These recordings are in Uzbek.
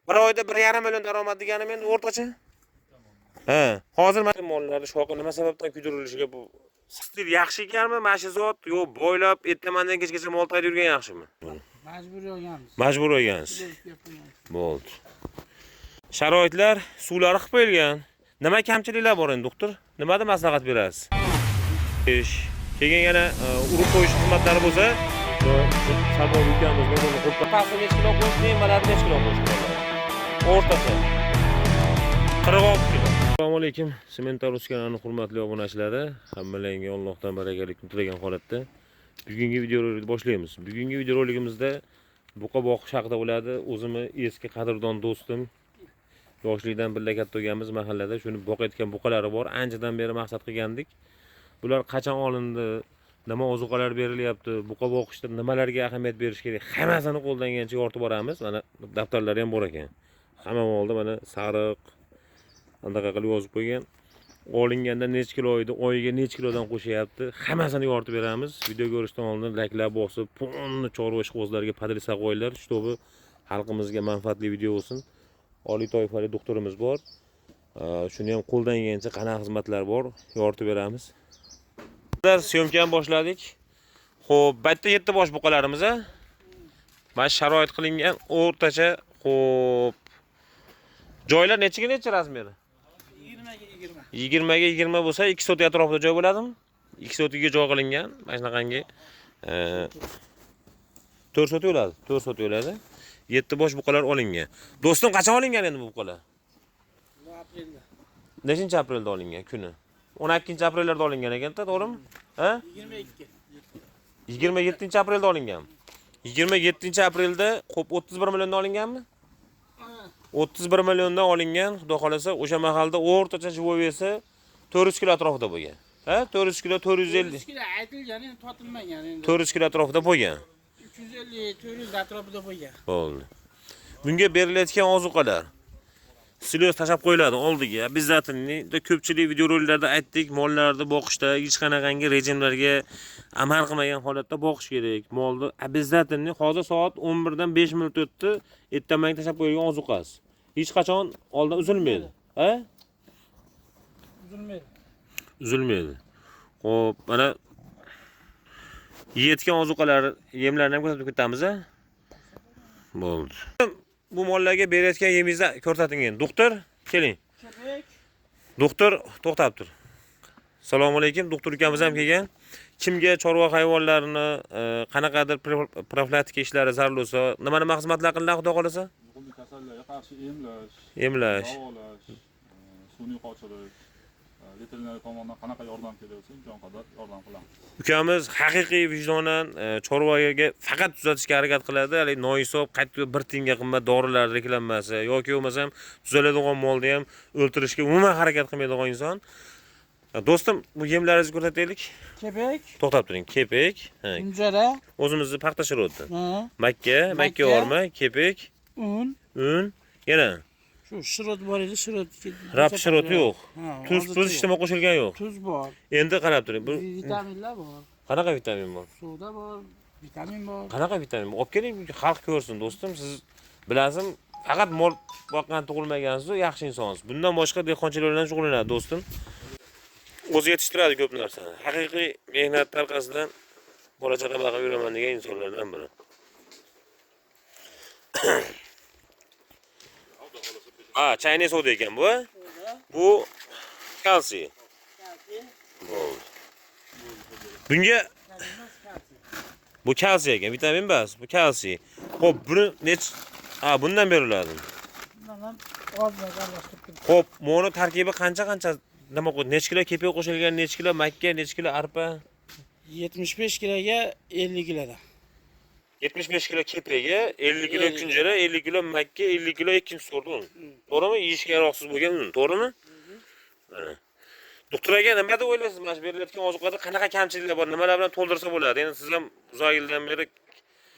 Bir oyda 1,5 million daromad deganim endi o'rtacha. Ha, hozir mana mollarni shoxi nima sababdan kuydirilishiga bu stil yaxshi ekanmi, mana shu zot yo boylab ertamandan kechgacha mol tayda yurgan yaxshimi? Majbur olganmiz. Majbur olgansiz. Bo'ldi. Sharoitlar, suvlari qilib qo'yilgan. Nima kamchiliklar bor endi, doktor? Nimada maslahat berasiz? Ish. Keyin yana urib qo'yish xizmatlari bo'lsa, Sabor ukamiz buni qo'yib, pastda necha kilo qo'shdi, nimalarni necha kilo qo'shdi? O'rtacha 46 kilo. Assalomu alaykum, Sementarus kanalining hurmatli obunachilari, hammalaringga Allohdan barakali kun tilagan holatda bugungi videorolikni boshlaymiz. Bugungi videoroligimizda buqa boqish haqida bo'ladi. O'zimni eski qadrdon do'stim, yoshlikdan birga katta bo'lganmiz mahallada, shuni boqayotgan buqalari bor. Anchadan beri maqsad qilgandik. Bular qachon olindi, nima ozuqalar berilyapti, buqa boqishda nimalarga ahamiyat berish kerak, hammasini qo'ldan kelgancha yoritib boramiz. Mana daftarlari ham bor ekan. Hamma molda mana sariq anaqa qilib yozib qo'ygan. Olinganda necha kilo edi, oyiga necha kilodan qo'shyapti, hammasini yoritib beramiz. Video ko'rishdan oldin layklar bosib, polni chorva ishqibozlarga podresa qo'yinglar, shtobi xalqimizga manfaatli video bo'lsin. Oliy toifali doktorimiz bor. Shuni ham qo'ldan kelgancha qanaqa xizmatlar bor, yoritib beramiz. Syomka ham boshladik. Xo'p, bitta 7 bosh buqalarimiz a. Mana sharoit qilingan o'rtacha. Xo'p. Joylar nechaga necha razmeri? 20ga 20. 20ga 20 bo'lsa 2 sotik atrofida joy bo'ladimi? 2 sotiga joy qilingan. Mana shunaqangi 4 sotik bo'ladi. 4 sotik bo'ladi. 7 bosh buqalar olingan. Do'stim, qachon olingan endi bu buqalar? Bu aprelda. Nechinchi aprelda olingan kuni? 12-aprellarda olingan ekanda, to'g'rimi? Ha? 22. 27-aprelda olingan. 27-aprelda qo'p 31 milliondan olinganmi? 31 milliondan olingan, xudo xolasa, o'sha mahalda o'rtacha живой вес i 400 kilo atrofida bo'lgan. Ha, 400 kilo, 450. 400 kilo aytilgan, endi totilmagan endi. 400 kilo atrofida bo'lgan. 350, 400 atrofida bo'lgan. Bo'ldi. Bunga berilayotgan ozuqalar silos tashlab qo'yiladi oldiga. Обязательно ko'pchilik videoroliklarda aytdik, mollarni boqishda hech qanaqangi rejimlarga amal qilmagan holatda boqish kerak. Molni обязательно hozir soat 11 dan 5 minut o'tdi, ertamanga tashlab qo'yilgan ozuqasi. Hech qachon oldin uzilmaydi. Ha? Uzilmaydi. Uzilmaydi. Xo'p, mana yeyotgan ozuqalar, yemlarni ham ko'rsatib ketamiz, a? Bo'ldi. Bu mollarga berayotgan yemingizni ko'rsating endi. Doktor, keling. Kepek. Doktor to'xtab tur. Assalomu alaykum, doktor ukamiz ham kelgan. Kimga chorva hayvonlarini qanaqadir profilaktika ishlari zarur bo'lsa, nima nima xizmatlar qilinadi, xudo xolasa? Yuqumli kasallarga qarshi emlash, Emlash. davolash, sun'iy qochirish, veterinar tomonidan qanaqa yordam kerak bo'lsa, imkon qadar yordam qilamiz. Ukamiz haqiqiy vijdonan chorvaga faqat tuzatishga harakat qiladi. Hali nohisob qaytib bir tiyinga qimmat dorilar reklamasi yoki bo'lmasam tuzaladigan molni ham o'ltirishga umuman harakat qilmaydigan inson. Do'stim, bu yemlaringizni ko'rsataylik. Kepek, To'xtab turing. Kepek, ha, kunjara, o'zimizni paxta shirotdi. ha, Makka, makka orma, kepek, un, un, yana shu shirot bor edi, shirot. rap shiroti yo'q. Ha, Tuz, hozircha tuz yo'q. hech nima qo'shilgan yo'q. Tuz bor, Endi qarab turing. Bu vitaminlar bor, qanaqa vitamin bor? suvda bor, vitamin bor. Qanaqa vitamin? Olib keling, xalq ko'rsin do'stim. Siz bilasizmi, faqat mol boqqan tug'ilmagansiz, yaxshi insonsiz. Bundan boshqa dehqonchilik bilan shug'ullanadi do'stim. O'zi yetishtiradi ko'p narsani. Haqiqiy mehnat orqasidan bola chaqa boqib yuraman degan insonlardan biri. Ha, chaynak soda ekan bu. Bu kalsiy. Bo'ldi. Bunga bu kalsiy ekan, vitamin emas, bu kalsiy. Xo'p, buni nech ha, bundan beriladi. Bundan ham ozgina aralashtirib turib. Xo'p, buni tarkibi qancha-qancha nima qo'y, necha kilo kepak qo'shilgan, necha kilo makka, necha kilo arpa? 75 kiloga 50 kilodan. 75 kilo kepaga, 50 kilo 50 kunjara, 50 kilo makka, 50 kilo ikkinchi sort un. To'g'rimi? Yeyishga yaroqsiz bo'lgan un, to'g'rimi? Mana. Doktor aka, nima deb o'ylaysiz? Mana shu berilayotgan ozuqada qanaqa kamchiliklar bor? Nimalar bilan to'ldirsa bo'ladi? Endi siz ham uzoq yildan beri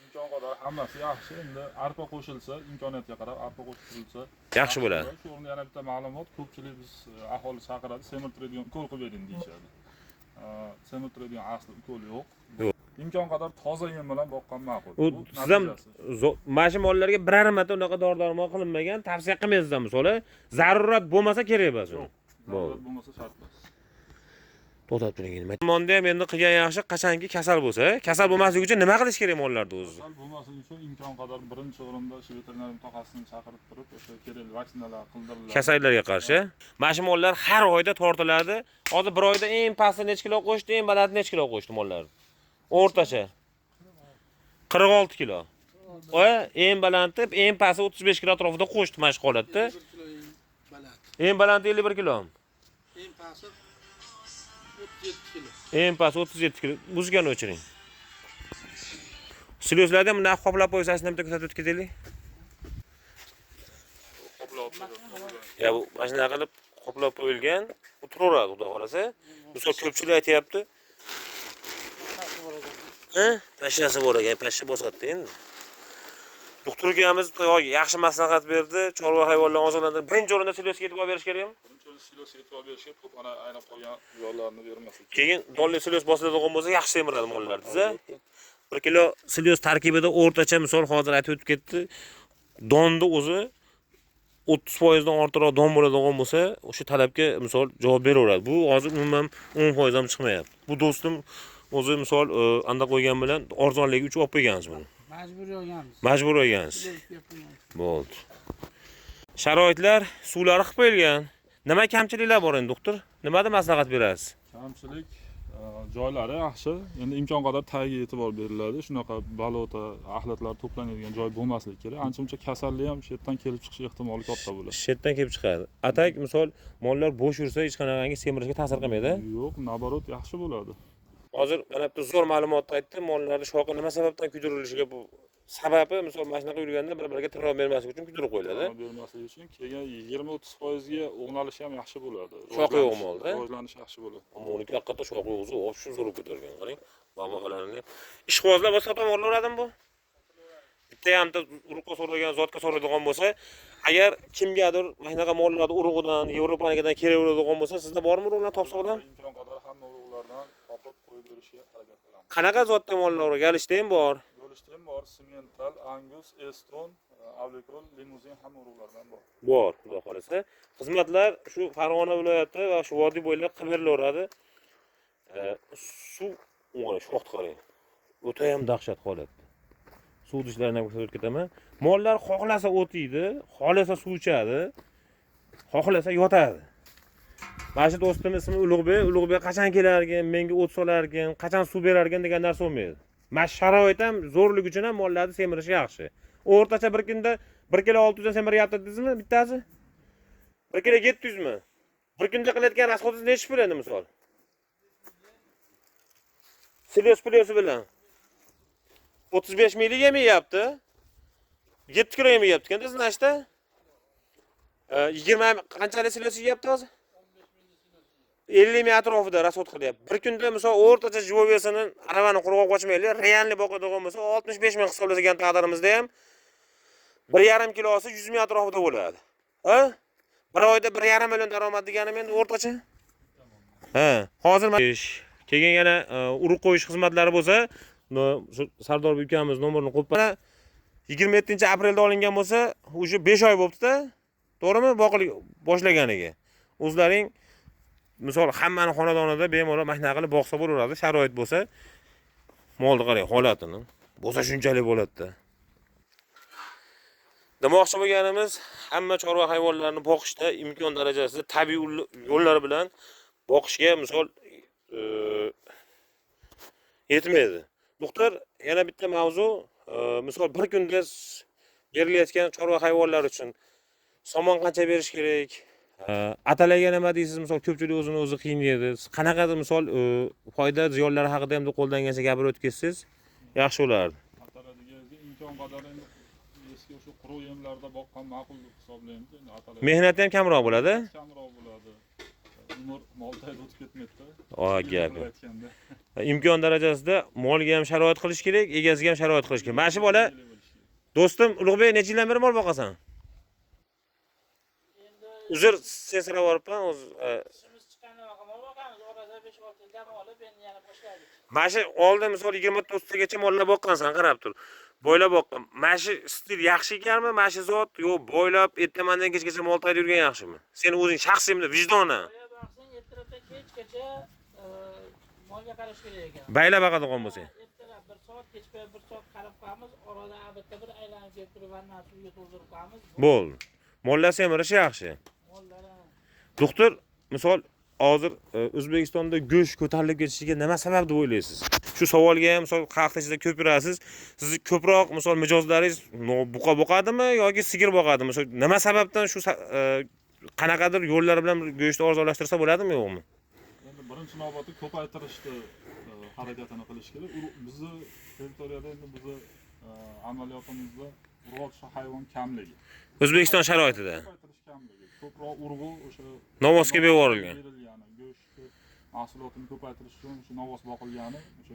Imkon qadar hammasi yaxshi. Endi arpa qo'shilsa, imkoniyatga qarab arpa qo'shib turilsa yaxshi bo'ladi. Shu o'rinda yana bitta ma'lumot, ko'pchilik biz aholi chaqiradi, semirtiradigan ukol qilib bering deyishadi. Semirtiradigan asli ukol yo'q. Yo'q. Imkon qadar toza yem bilan boqqan ma'qul. U Bu siz ham natijasi. Mana shu mollarga biror marta unaqa dori darmon qilinmagan, tavsiya qilmaysiz ham misol, zarurat bo'lmasa kerak emas uni. Yo'q, zarurat bo'lmasa shart emas. To'xtab turing endi. Molni ham endi qilgan yaxshi, qachonki kasal bo'lsa, kasal bo'lmasligi uchun nima qilish kerak mollarni o'zi? Kasal bo'lmasligi uchun imkon qadar birinchi o'rinda shu veterinar mutaxassisini chaqirib turib, o'sha kerakli vaksinalar qildiriladi. Kasallarga qarshi. Mana shu mollar har oyda tortiladi. Hozir bir oyda eng pasti necha kilo qo'shdi, eng balandi necha kilo qo'shdi mollar? O'rtacha 46 kilo. Va eng balanti, eng pasti 35 kilo atrofida qo'shdi mana shu holatda. 51 kilo eng baland. Eng balanti 51 kilo. Eng pasti 37 kilo. Eng pasti 37 kilo. Muzikani o'chiring. Silyoslarni ham bunday qoplab qo'ysangiz, bitta ko'rsatib o'tib ketaylik. Qoplab qo'yilgan. Ya bu mana shunaqa qilib qoplab qo'yilgan, u turaveradi xudo xolasa. Misol ko'pchilik aytyapti. Ha? Pashnasi bor ekan, pashsha bosadi endi. Doktor ukamiz yaxshi maslahat berdi. Chorva hayvonlarni oziqlantirib, birinchi o'rinda silyosga e'tibor berish kerakmi? Birinchi o'rinda silosga e'tibor berish kerak, ko'p ana aynab qolgan yo'llarni bermaslik. Keyin donli silyos bosiladigan bo'lsa, yaxshi semiradi mollar, desa. 1 kilo silyos tarkibida o'rtacha misol hozir aytib o'tib ketdi. Donni o'zi 30% dan ortiqroq don bo'ladigan bo'lsa, o'sha talabga misol javob beraveradi. Bu hozir umuman 10% ham chiqmayapti. Bu do'stim o'zi misol anda qo'ygan bilan arzonligi uchun olib qo'ygansiz buni. Majburiy olganmiz. Majbur olgansiz. Silyosga qo'yganmiz. Bo'ldi. Sharoitlar, suvlari qilib qo'yilgan. Nima kamchiliklar bor endi, doktor? Nimada maslahat berasiz? Kamchilik joylari yaxshi. Endi imkon qadar tagiga e'tibor beriladi. Shunaqa balota, axlatlar to'planadigan joy bo'lmasligi kerak. Ancha-muncha kasallik ham shu yerdan kelib chiqish ehtimoli katta bo'ladi. Shu yerdan kelib chiqadi. Atak misol mollar bo'sh yursa hech qanaqangi semirishga ta'sir qilmaydi. Yo'q, naborot yaxshi bo'ladi. Hozir mana bitta zo'r ma'lumot aytdi. Mollarni shoxi nima sababdan kuydirilishiga bu sababi misol mana shunaqa yurganda bir-biriga tirnoq bermaslik uchun kuydirib qo'yiladi. Tirnoq bermasligi uchun keyin 20-30% ga o'ng'alishi ham yaxshi bo'ladi. Shoxi yo'q molda. Rivojlanishi yaxshi bo'ladi. Ammo uniki haqiqatda shoxi yo'q, zo'r, shu zo'r ko'targan. Qarang, babaqalarini. Ishqibozlar bo'lsa sotib olaveradimi bu? Bitta hamda urug'ga so'ragan, zotga so'raydigan bo'lsa, agar kimgadir mana shunaqa mollarni urug'idan, Yevropanikidan kerak bo'ladigan bo'lsa, sizda bormi urug'lar topsa odam? Imkon qadar hamma urug'lardan topib qo'yib berishga harakat qilamiz. Qanaqa zotda mollar bor? Galishda ham bor. Golstein bor, Simmental, Angus, Eston, Avlikol, limuzin hamma urug'lardan bor. Bor, xudo xolasa. Xizmatlar shu Farg'ona viloyati va shu vodiy bo'ylab qilib berilaveradi. Suv o'ng'ay, shoxni qarang. O'ta ham dahshat holatda. Suv idishlarini ham ko'rsatib ketaman. Mollar xohlasa o't yeydi, xohlasa suv ichadi, xohlasa yotadi. Mana shu do'stim ismi Ulug'bek. Ulug'bek qachon kelarkan, menga o't solarkan, qachon suv berarkan degan narsa bo'lmaydi. Mana shu sharoit ham zo'rligi uchun ham mollarni semirishi yaxshi. O'rtacha bir kunda 1 kilo 600 dan semiryapti dedingizmi bittasi? 1 kilo 700 mi? Bir kunda qilayotgan расход ingiz nechi pul endi misol? Silyos pulyosi bilan 35 minglik yem yeyapti. 7 kilo yem yeyapti ekan значит. 20 qanchalik silyos yeyapti hozir? 50 ming atrofida расход qilyapti. Bir kunda misol o'rtacha живой вес ini aravani qurg'oq qochmaylik, реальный boqadigan bo'lsa 65 ming hisoblagan taqdirimizda ham 1,5 kilosi 100 ming atrofida bo'ladi. Ha? Bir oyda 1,5 million daromad deganim endi o'rtacha. Ha, hozir keyin yana urug' qo'yish xizmatlari bo'lsa, shu Sardor ukamiz nomerini qo'yib, mana 27-aprelda olingan bo'lsa, уже 5 oy bo'pti-da. To'g'rimi? Boqili boshlaganiga. O'zlaring misol hammani xonadonida bemalol mana shunaqa qilib boqsa bo'laveradi, sharoit bo'lsa. Molni qarang holatini. Bo'lsa shunchalik bo'ladi-da. Demoqchi bo'lganimiz, hamma chorva hayvonlarini boqishda imkon darajasida tabiiy yo'llar bilan boqishga misol yetmaydi. Doktor, yana bitta mavzu, misol bir kunda berilayotgan chorva hayvonlar uchun somon qancha berish kerak? Atalaga nima deysiz? Misol ko'pchilik o'zini o'zi qiynaydi. Siz qanaqadir misol foyda ziyonlari haqida ham qo'ldan kelsa gapirib o'tib yaxshi bo'lardi. Atala deganingizda imkon qadar endi eski o'sha quruq yemlarda boqqan ma'qul deb hisoblaymiz. Endi atala Mehnati ham kamroq bo'ladi. kamroq bo'ladi. Umr moltayda o'tib ketmaydi. Gap. Aytganda. Imkon darajasida molga ham sharoit qilish kerak, egasiga ham sharoit qilish kerak. Mana shu bola do'stim Ulug'bek necha yildan beri mol boqasan? Endi Uzr, sen so'rab yuboribman, o'zi tishimiz chiqqandan mol boqamiz, orada Yana 5-6 yil dam olib, endi yana boshladik. Mana shu oldin misol 20-30tagacha mollar boqqansan, qarab tur. Boylab boqqan. Mana shu stil yaxshi ekanmi? Mana shu zot yo boylab ertamandan kechgacha mol tayda yurgan yaxshimi? Sen o'zing shaxsiy vijdonan. Boya boqsang, ertalabdan kechgacha molga qarash kerak ekan. Baylab boqadigan bo'lsang. Ertalab 1 soat, kechga 1 soat qarab qo'yamiz, orada albatta bir aylanib kelib turib, vannani suvga to'ldirib qo'yamiz. Bo'ldi. Mollar semirishi yaxshi. Mollar Doktor, misol hozir O'zbekistonda go'sht ko'tarilib ketishiga nima sabab deb o'ylaysiz? Shu savolga ham misol xalq ichida ko'p yurasiz. Sizni ko'proq misol mijozlaringiz buqa boqadimi yoki sigir boqadimi? Misol nima sababdan shu qanaqadir yo'llar bilan go'shtni arzonlashtirsa bo'ladimi yo'qmi? Endi birinchi navbatda ko'paytirishni harakatini qilish kerak. Bizni territoriyada endi bizni amaliyotimizda urg'ochi hayvon kamligi. O'zbekiston sharoitida Ko'paytirish kamligi. Ko'proq urg'u o'sha novvosga berib yuborilgan. Berilgani, go'sht mahsulotini ko'paytirish uchun o'sha novvos boqilgani o'sha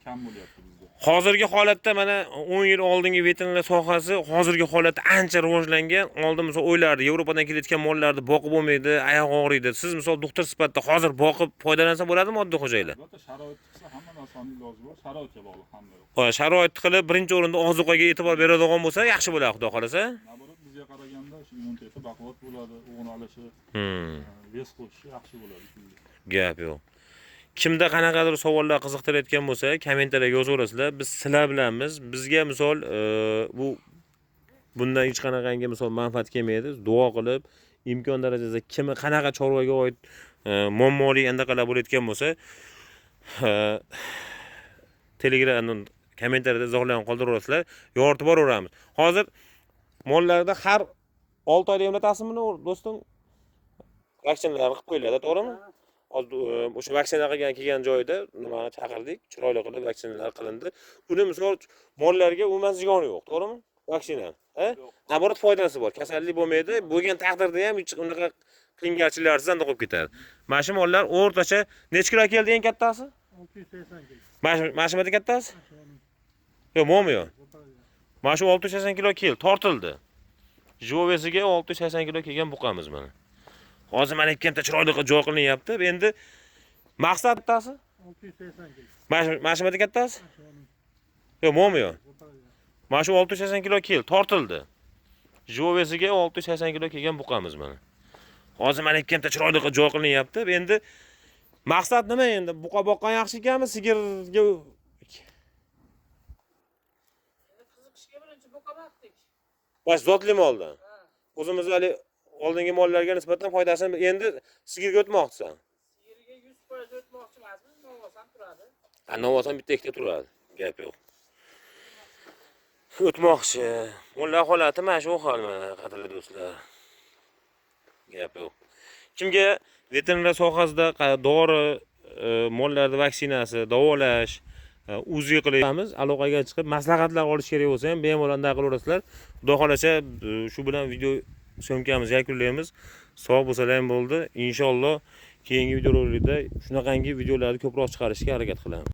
kam bo'lyapti bizda. Hozirgi holatda mana 10 yil oldingi veterinar sohasi hozirgi holatda ancha rivojlangan. Oldin misol o'ylardi, Yevropadan kelayotgan mollarni boqib bo'lmaydi, oyoq og'riydi. Siz misol doktor sifatida hozir boqib foydalansa bo'ladimi oddiy xo'jaliklar? Albatta sharoit qilsa hamma narsani iloji bor, sharoitga bog'liq hamma yo'q. Xo'sh, sharoit qilib birinchi o'rinda ozuqaga e'tibor beradigan bo'lsa yaxshi bo'ladi, xudo xolasa. Наоборот, bizga qaraganda o'sha immuniteti baquvvat bo'ladi, o'g'nalishi, вес qo'shishi yaxshi bo'ladi shunga. Gap yo'q. Kimda qanaqadir savollar qiziqtirayotgan bo'lsa, kommentariyaga yozaverasizlar. Biz sizlar bilanmiz. Bizga misol bu bundan hech qanaqangi misol manfaat kelmaydi. Duo qilib, imkon darajasida kimi qanaqa chorvaga oid muammoli andaqalar bo'layotgan bo'lsa, Telegram kommentariyada izohlarni qoldiraverasizlar, yoritib boraveramiz. Hozir mollarda har 6 oyda emlatasizmi buni, do'stim? Vaksinalarni qilib qo'yiladi, to'g'rimi? Hozir o'sha vaksina qilgan kelgan joyida nimani chaqirdik, chiroyli qilib vaksinalar qilindi. Uni misol mollarga umuman ziyoni yo'q, to'g'rimi? Vaksina, ha? Yo'q. Наоборот foydasi bor. Kasallik bo'lmaydi. Bo'lgan taqdirda ham hech unaqa qiyingarchiliklarsiz anaqa bo'lib ketadi. Mana shu mollar o'rtacha necha kilo keldi eng kattasi? 680 kilo. Mana shu nimada kattasi? Yo'q, mo'mi yo'q. Mana shu 680 kilo keldi, tortildi. Живой вес iga 680 kilo kelgan buqamiz mana. Hozir mana ikkita chiroyli qilib joy qilinyapti. Endi maqsad bittasi? 680 kilo. Mana shu nimada kattasi? Yo'q, mo'mi yo'q. Mana shu 680 kilo keldi, tortildi. Живой вес iga 680 kilo kelgan buqamiz mana. Hozir mana ikkita chiroyli qilib joy qilinyapti. Endi maqsad nima endi? Buqa boqqan yaxshi ekanmi, sigirga? Endi qiziqishga birinchi buqa boqdik. Bosh zotli moldan. O'zimiz hali oldingi mollarga nisbatan foydasini endi sigirga o'tmoqchisan. Sigirga 100% o'tmoqchi emasmiz, novvos ham turadi. Ha, novvos ham bitta ikkita turadi. Gap yo'q. O'tmoqchi. Mollar holati mana shu hol mana, qadrli do'stlar. Gap yo'q. Kimga veterinar sohasida dori, mollarni vaksinasi, davolash, УЗИ qilamiz, aloqaga chiqib maslahatlar olish kerak bo'lsa ham bemalol unda qilaverasizlar. Xudo xolasa shu bilan video съёмка mizni yakunlaymiz. Sog' bo'lsalar ham bo'ldi. Inshaalloh keyingi videorolikda shunaqangi videolarni ko'proq chiqarishga harakat qilamiz.